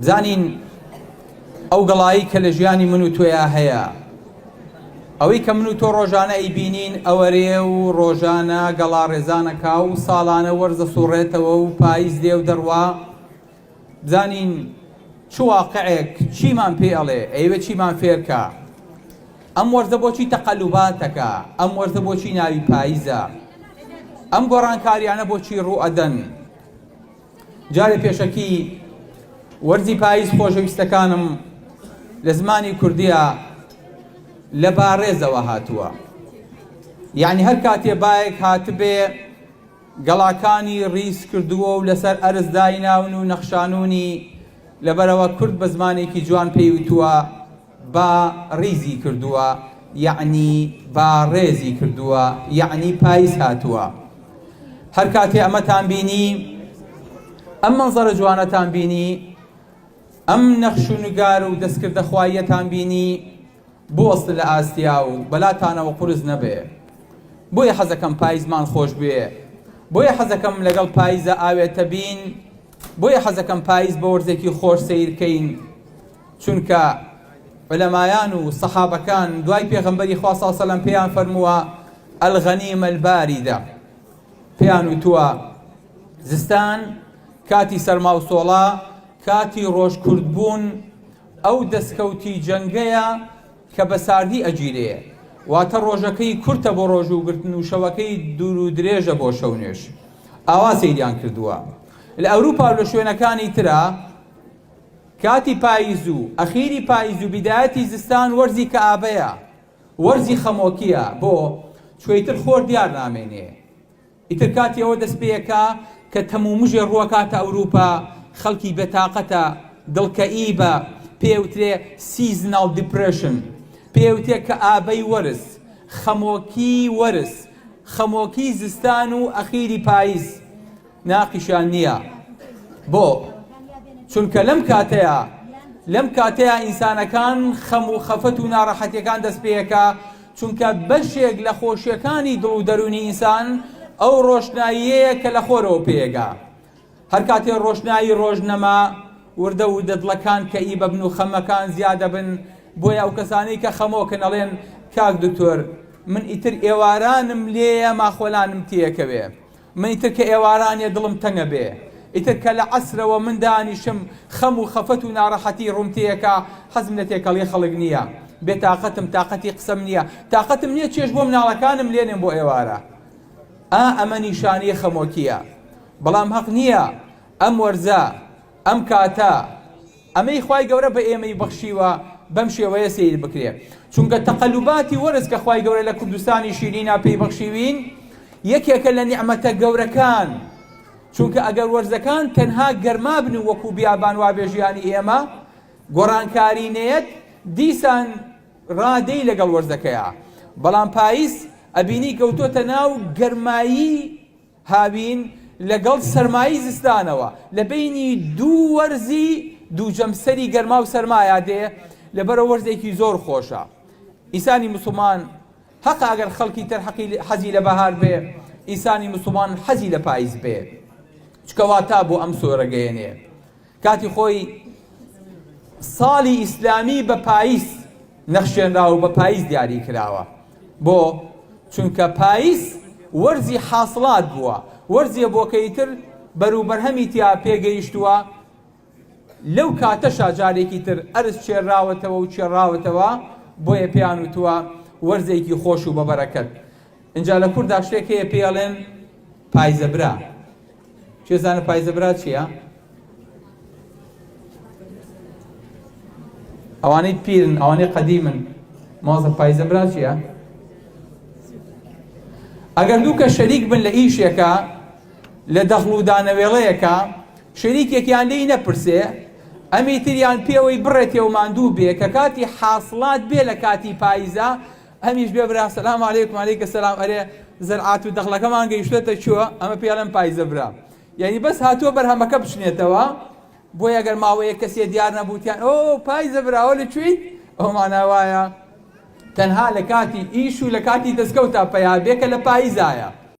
بزانین ئەو گەڵایی کە لە ژیانی من و تۆیا هەیە، ئەوەی کە من و تۆ ڕۆژانە ئەیبینین ئەوەرێ و ڕۆژانە گەڵا ڕێزانەکا و ساڵانە وەرز دەسوڕێتەوە و پاییز دێ و دەڕوا، بزانین چ واقعێک چیمان پێ ئەڵێ، ئەیەوێ چیمان فێرکا؟ ئەم وەرزە بۆچی تەقەلوباتەکە؟ ئەم وەرزە بۆچی ناوی پاییزە؟ ئەم گۆڕانکاریانە بۆچی ڕوو ئەدەن؟ جارێ پێشەکی وەرزی پاییز خۆشەویستەکانم لە زمانی کوردیە لە باڕێزەوە هاتووە یعنی هەر کاتێ بایەک هاتبێ گەڵاکانی ڕیز کردووە و لەسەر ئەرز دایناون و نەخشانونی لەبەرەوە کورد بە زمانێکی جوان پێی وتووە با ڕیزی کردووە یەعنی با ڕێزی کردووە یەعنی پایز هاتووە هەر کاتێ ئەمەتان بینی ئەم مەنزەرە جوانەتان بینی ئەم نەخش و نگار و دەستکردە خواییەتان بینی بوەستن لە ئاستیا و بەلاتانەوە قورس نەبێ بۆیە حەزەکەم پایزمان خۆش بوێ بۆیە حەزەکەم لەگەڵ پایزە ئاوێتە بین بۆیە حەزەکەم پایز بە وەرزێکی خۆش سەیرکەین چونکە عولەمایان و سەحابەکان دوای پێغەمبەری خوا صلی سەلام پێیان فەرمووە الغنیمە الباردە پێیان وتووە زستان کاتی سەرما و سۆڵا کاتی ڕۆژ کورت بوون ئەو دەستکەوتی جەنگەیە کە بە ساردی ئەگیرێ واتە ڕۆژەکەی کورتە بۆ ڕۆژووگرتن و شەوەکەی دوور و درێژە بۆ شەونوێژ ئاوا سەیریان کردووە لە ئەوروپا و لە شوێنەکانی ترا کاتی پاییز و ئەخیری پاییز و بیدایەتی زستان وەرزی کەئابەیە، وەرزی خەمۆکییە، بۆ؟ چونکە ئیتر خۆر دیار نامێنێ. ئیتر کاتی ئەوە دەست پێیەکا کە تەمومژێ ڕووەکاتە ئەوروپا، خەڵکی بێتاقەتە، دڵکەئیبە، پێیەوترێ seasonal depression، پێیەوترێ کەئابەی وەرز، خەمۆکی وەرز، خەمۆکی زستان و ئەخیری پاییز. ناقیشیان نییە بۆ؟ چونکە لەم کاتەیا لەم کاتەیا ئینسانەکان خەم و خەفەت و ناڕەحەتیەکان دەست پێیەکا چونکە بەشێک لە خۆشیەکانی دڵ و دەروونی ئینسان ئەو ڕۆشناییەیە کە لە خۆرەوە پێیەگا هەر کاتێ ڕۆشنایی ڕۆژ نەما وردە وردە دڵەکان کەئیبە بن و خەمەکان زیادە بن بۆیە ئەو کەسانەی کە خەمۆکن ئەڵێن کاک دکتۆر من ئیتر ئێوارانم لێیە ماخۆلانم تێکەوێ من ئیتر کە ئێوارانێ دڵم تەنگە بێ، ئیتر کە لە عەسرەوە من دانیشم خەم و خەفەت و ناڕەحەتی ڕووم تێکا، حەزم لە تێکەڵی خەڵک نییە، بێ تاقەتم، تاقەتی قسەم نییە، تاقەتم نییە چێژ بۆ مناڵەکانم لێنێم بۆ ئێوارە. ئا ئەمە نیشانەی خەمۆکییە. بەڵام هەق نییە ئەم وەرزە، ئەم کاتە، ئەمەی خوای گەورە بە ئێمەی بەخشیوە بەم شێوەیە سەیر بکرێ چونکە تەقەلوباتی وەرز کە خوای گەورە لە کوردستانی شیرینا پێی بەخشیوین یەکێکە لە نیعمەتە گەورەکان چونکە ئەگەر وەرزەکان تەنها گەرما بن و وەکو بیابان وابێ ژیانی ئێمە گۆڕانکاری نەیەت دیسان ڕادەی لەگەڵ وەرزەکەیە بەڵام پاییز ئەبینی کەوتۆتە ناو گەرمایی هاوین لەگەڵ سەرمایی زستانەوە لە بەینی دوو وەرزی دوو جەمسەری گەرما و سەرمایا دێ لەبەرە وەرزێکی زۆر خۆشە ئینسانی مسوڵمان هەقە ئەگەر خەڵکی تر حەقی حەزی لە بەهار بێ ئینسانی مسوڵمان حەزی لە پاییز بێ چکە واتا بۆ ئەم سۆرەگەیەنێ کاتی خۆی ساڵی ئیسلامی بە پاییز نەخشێنراوە و بە پاییز دیاری کراوە. بۆ؟ چونکە پاییز وەرزی حاسڵات بووە، وەرزێ بووە کە ئیتر بەروبەرهەمی تیا پێگەیشتووە، لەو کاتەشا جارێکی تر ئەرز چێراوەتەوە و چێڕاوەتەوە، بۆیە پێیان وتووە وەرزێکی خۆش و بەبەرەکەت. ئینجا لە کوردا شتێک هەیە پێی ئەڵێن پایزەبرا. کێ زانە پایزەبرا چییە؟ ئەوانەی پیرن ئەوانەی قەدیمن مازە پایزە برا چییە؟ ئەگەر دوو کە شەریک بن لە ئیشێکە لە دەخڵ و دانەوێڵەیەکە شەریکێکیان لێی نەپرسێ ئەمی تریان پێوەی بڕێتێ و ماندوو بێ کە کاتی حاصلات بێ لە کاتی پایزە ئەمیش بێ برا سلام علیکم علیکە سلام ئەرێ زەرعات و دەخڵەکەمان گەیشتێتە کوێ ئەمە پێڵێن پایزە برا یانی بەس هاتووە بەرهەمەکە بچنێتەوە بۆیە گەر ماوەیەک کەسێ دیار نەبوو تیان ئۆ پایزە براوە لە کوێیت ئەو مانا وایە تەنها لە کاتی ئیش و لە کاتی دەستکەوتا پەیا بێ کە لە پایزایە.